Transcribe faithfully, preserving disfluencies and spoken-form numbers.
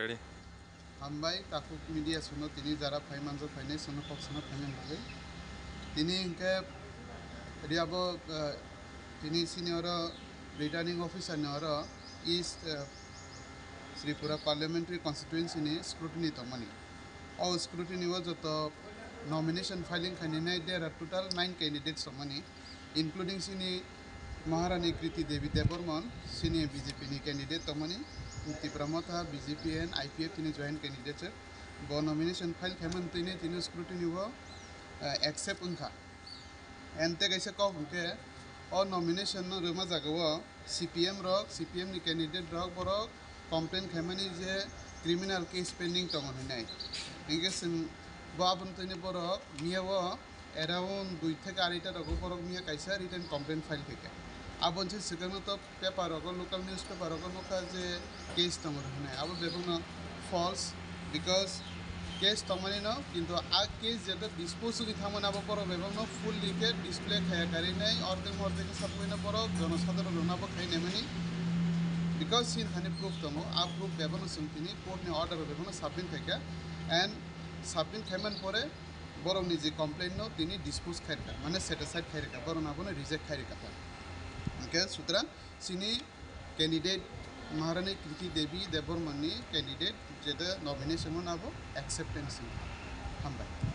Ready? Hambai, takhuk media suno tini jara phai manjak phainai suno kok sana phainai bagwi. Tini hinkhe riabo, eh, tini sini oro returning officer ni oro East, eh, Tripura Parliamentary Constituency ni scrutiny tongmani. O scrutiny o joto nomination filing khainai, there are total nine candidates tongmani, including sini Maharani Kriti Devi Debbarman, sini B J P ni candidate tongmani, Tipra Motha, B J P and I P F tini joint candidate. Bo nomination file khaimani tini, tini scrutiny o, eh, accept wngkha. Ente kaisa kok hwnkhe, o nomination no rwma jagao C P M rok, C P M ni candidate rok, borok complain khaimani je criminal case pending tongo hinwi. Hinkhe chwng bo aboni twi borok miya o around dui theke arai ta rogo borok miya kaisa written complaint file khaikha. Aboni se swkangno to paper rogo, local newspaper rogo nukha je case tongo hinwi. Abo bebakno false, because case tongmani no, kintu a case jeto dispose wngwi thangmani abo borok bebakno fully khe display khaya karinai, ordek mordek khe sabuino borok jonosadharon rokno abo khai naimani, because sin thani proof tongo, a proof bebakno chwng tini court ni order o bebakno submit khaikha, and submit khaiman pore borokni je complaint no tini dispose khairikha, mane set aside khairikha, borok abono reject khairikha. Hinkhe sutrang sini candidate Maharani Kriti Devi Debbarman ni candidate jeta nomination no abo acceptance wngkha. Hambai.